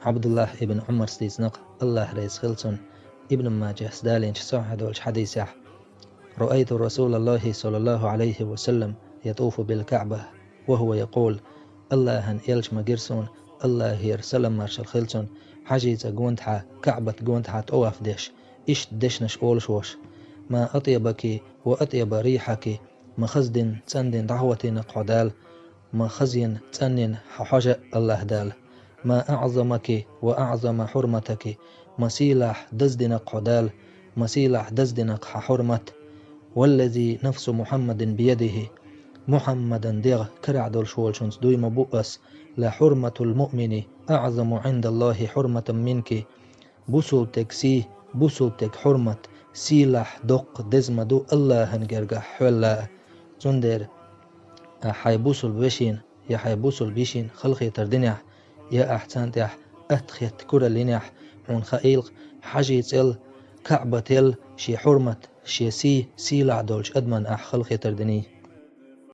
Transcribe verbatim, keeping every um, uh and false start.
Ӏабдуллахь ибн Ӏумарс дийцинарг, Аллахь реза хилва цунна, Ибн Маджахьс далийначу сахьихь долчу хьадисехь: «رأيت رسول الله صلى الله عليه وسلم يطوف بالكعبة وهو يقول», Аллахьан элча ма гира суна, Аллахьера салам-маршалла хилла цунна, Хьажин цӀа гонаха, Каъбат гонаха тӀаваф деш, иштта дешнаш олуш волуш: «ما أطيبك وأطيب ريحك», ма хаза дина, цӀандина дӀахӀоттийна-кх хьо Дала, ма хаза йина, цӀанйина хьан хьожа а Аллахь Дала. «ما أعظمك وأعظم حرمتك», ма сийлахь даздина-кх хьо Дала, ма сийлахь даздина-кх хьан хьурмат. «والذي نفس محمد بيده», Мухьаммадан дегӀ карахь долуш волчуьнца дуй ма бу ас: «لحرمة المؤمن أعظم عند الله حرمة منك». Бусулба стеган сий, бусулба стеган хьурмат сийлахь, доккха, деза ма ду Аллахьан гергахь хьол а. Цундела ахь хьайн бусулба вешина я хьайн бусулба йишина халахетар динехь, я ахь царна тӀехь атта хетта куралла йинехь, хьуна хаийла-кх, Хьажин цӀел, Каъбател шен хьурмат, шен сий сийлахь долчу адаман ахь халахетар диний.